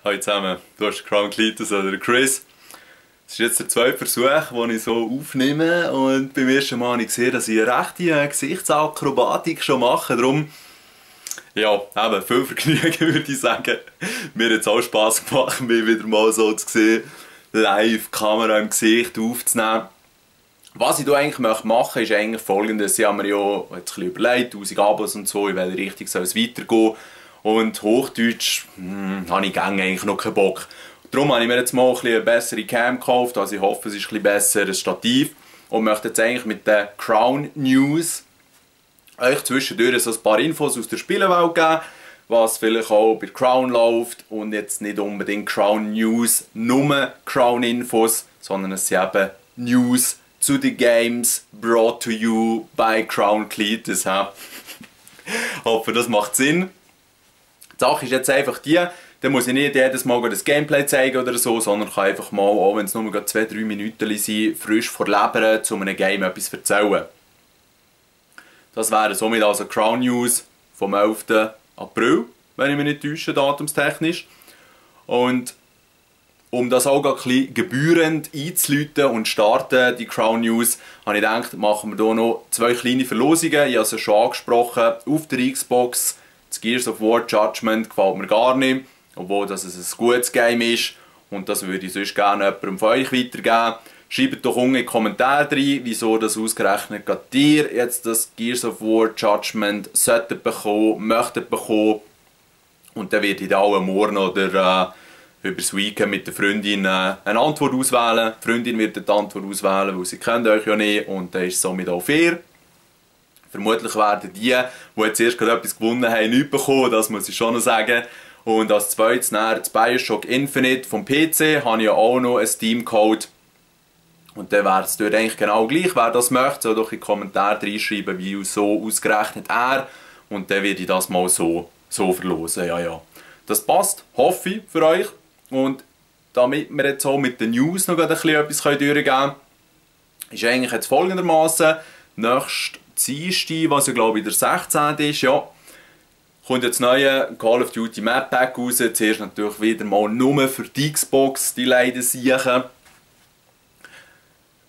Hallo zusammen, du hast Crown Cletus oder Chris. Das ist jetzt der zweite Versuch, den ich so aufnehme und beim ersten Mal habe ich gesehen, dass ich eine rechte Gesichtsakrobatik schon mache. Darum, ja, eben, viel Vergnügen würde ich sagen. Mir hat es auch Spass gemacht, mich wieder mal so zu sehen, live Kamera im Gesicht aufzunehmen. Was ich hier eigentlich machen möchte, ist eigentlich folgendes. Ich habe mir ja jetzt ein bisschen überlegt, 1000 Abos und so, in welche Richtung soll es weitergehen. Und Hochdeutsch habe ich eigentlich noch keinen Bock. Darum habe ich mir jetzt mal eine bessere Cam gekauft, also ich hoffe es ist ein besser, ein Stativ. Und möchte jetzt eigentlich mit den Crown News euch zwischendurch so ein paar Infos aus der Spielewelt geben, was vielleicht auch bei Crown läuft und jetzt nicht unbedingt Crown News, nur Crown Infos, sondern es sind eben News zu den Games brought to you by Crown Cletus. Ich hoffe, das macht Sinn. Die Sache ist jetzt einfach die, dann muss ich nicht jedes Mal das Gameplay zeigen oder so, sondern kann einfach mal, auch wenn es nur 2-3 Minuten sind, frisch vor Leber zu einem Game etwas erzählen. Das wären somit also Crown News vom 11. April, wenn ich mich nicht täusche, datumstechnisch. Und um das auch ein bisschen gebührend einzuläuten und starten, die Crown News, habe ich gedacht, machen wir hier noch 2 kleine Verlosungen. Ich habe es schon angesprochen, auf der Xbox. Das Gears of War Judgment gefällt mir gar nicht, obwohl das ein gutes Game ist. Und das würde ich sonst gerne jemandem von euch weitergeben. Schreibt doch unten in die Kommentare rein, wieso das ausgerechnet gerade ihr jetzt das Gears of War Judgment solltet bekommen, möchtet bekommen. Und dann werde ich da auch morgen oder über das Weekend mit der Freundin eine Antwort auswählen. Die Freundin wird die Antwort auswählen, weil sie kennt euch ja nicht und dann ist es somit auch fair. Vermutlich werden die jetzt erst gerade etwas gewonnen haben, nichts bekommen, das muss ich schon noch sagen. Und als zweites das Bioshock Infinite vom PC habe ich ja auch noch einen Steam-Code. Und dann wäre es dort eigentlich genau gleich. Wer das möchte, soll doch in die Kommentare reinschreiben, wie so ausgerechnet er. Und dann werde ich das mal so verlosen. Ja. Das passt, hoffe ich, für euch. Und damit wir jetzt auch mit den News noch ein bisschen etwas durchgehen können, ist eigentlich jetzt folgendermaßen: nächstes Dienstag, was ja glaube ich der 16. ist, ja, kommt jetzt das neue Call of Duty Map Pack raus. Zuerst natürlich wieder mal nur für die Xbox, die leider siechen.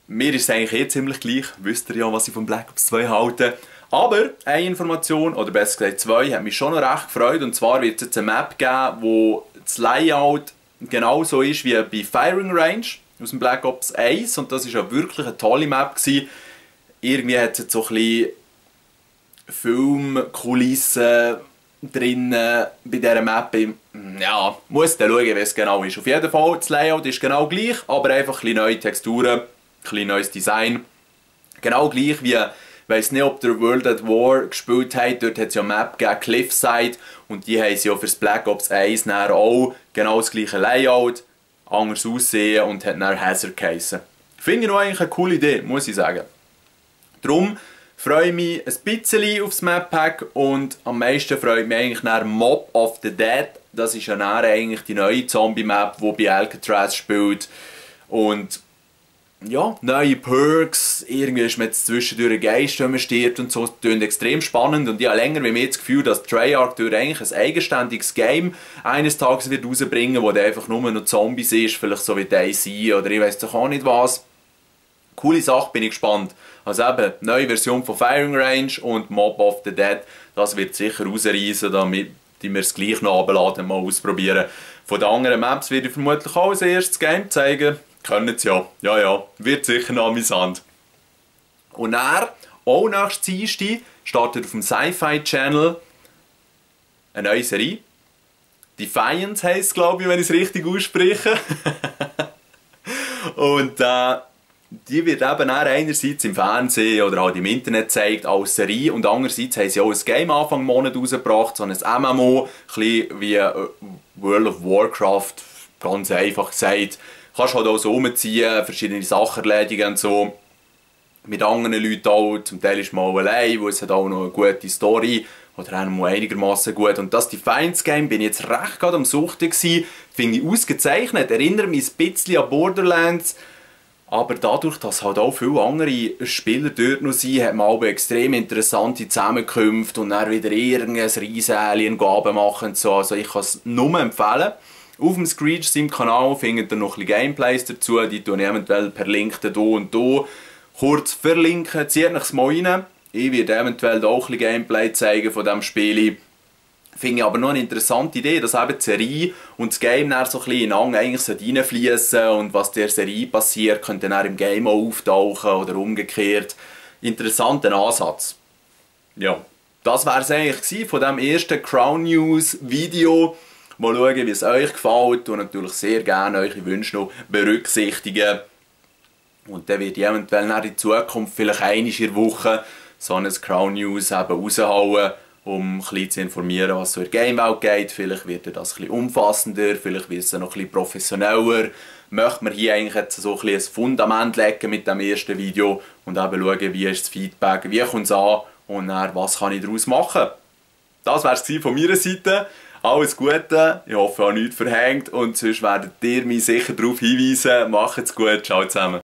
Mir ist es eigentlich ziemlich gleich, wisst ihr ja, was ich von Black Ops 2 halte. Aber eine Information, oder besser gesagt 2, hat mich schon noch recht gefreut. Und zwar wird es jetzt eine Map geben, wo das Layout genauso ist wie bei Firing Range aus dem Black Ops 1. Und das war ja wirklich eine tolle Map gewesen. Irgendwie hat es jetzt so ein bisschen Filmkulissen drin bei dieser Map. Ja, muss dann schauen, wie es genau ist. Auf jeden Fall, das Layout ist genau gleich, aber einfach ein bisschen neue Texturen, ein bisschen neues Design. Genau gleich wie, ich weiss nicht, ob der World at War gespielt hat, dort hat es ja eine Map gegeben, Cliffside, und die haben ja für das Black Ops 1 dann auch genau das gleiche Layout, anders aussehen und hat dann Hazard geheissen. Finde ich noch eigentlich eine coole Idee, muss ich sagen. Darum freue ich mich ein bisschen aufs Map Pack und am meisten freue ich mich eigentlich nach Mob of the Dead. Das ist ja dann eigentlich die neue Zombie-Map, die bei Alcatraz spielt. Und ja, neue Perks, irgendwie ist man jetzt zwischendurch ein Geist, wenn man stirbt und so. Das klingt extrem spannend und ich habe länger wie mir das Gefühl, dass Treyarch durch eigentlich ein eigenständiges Game eines Tages wird rausbringen, wo der einfach nur noch Zombies ist, vielleicht so wie DayZ oder ich weiss doch auch nicht was. Coole Sache, bin ich gespannt. Also eben, neue Version von Firing Range und Mob of the Dead, das wird sicher rausreißen, damit wir es gleich noch runterladen, mal ausprobieren. Von den anderen Maps werde ich vermutlich auch als erstes Game zeigen. Können es ja. Ja, wird sicher noch amüsant. Und dann, auch nächstes Dienstag, startet auf dem Sci-Fi Channel eine neue Serie. Defiance heisst es, glaube ich, wenn ich es richtig ausspreche. Und die wird eben einerseits im Fernsehen oder halt im Internet gezeigt als Serie und andererseits haben sie auch ein Game Anfang Monat rausgebracht, so ein MMO, ein bisschen wie World of Warcraft, ganz einfach gesagt. Kannst halt auch so umziehen, verschiedene Sachen erledigen und so. Mit anderen Leuten auch, zum Teil ist man auch allein, wo es hat auch noch eine gute Story oder einmal einigermaßen gut. Und das Defiance Game bin ich jetzt recht gerade am Suchten gewesen, finde ich ausgezeichnet, erinnert mich ein bisschen an Borderlands. Aber dadurch, dass halt auch viele andere Spieler dort noch sind, hat man auch extrem interessante Zusammenkünfte und dann wieder irgendein riesen Alien-Gaben machen und so. Also ich kann es nur empfehlen. Auf dem Screech, seinem Kanal, findet ihr noch ein bisschen Gameplays dazu, die tue ich eventuell per Link hier und hier kurz verlinken. Zieht euch mal rein. Ich werde eventuell auch ein bisschen Gameplay zeigen von diesem Spiel. Finde ich aber noch eine interessante Idee, dass eben die Serie und das Game dann so ein bisschen ineinander eigentlich reinfließen und was der Serie passiert, könnte dann im Game auch auftauchen oder umgekehrt. Interessanter Ansatz. Ja, das wäre es eigentlich von diesem ersten Crown News Video. Mal schauen, wie es euch gefällt und natürlich sehr gerne eure Wünsche noch berücksichtigen. Und dann wird ich eventuell in Zukunft vielleicht einmal in der Woche so ein Crown News eben raushauen, um ein bisschen zu informieren, was so in der Gamewelt geht. Vielleicht wird das ein bisschen umfassender, vielleicht wird es noch ein bisschen professioneller. Möchte man hier eigentlich jetzt so ein bisschen ein Fundament legen mit dem ersten Video und eben schauen, wie ist das Feedback, wie kommt es an und dann, was kann ich daraus machen. Das wäre es von meiner Seite. Alles Gute, ich hoffe, ich habe nichts verhängt und sonst werdet ihr mich sicher darauf hinweisen. Macht's gut, ciao zusammen.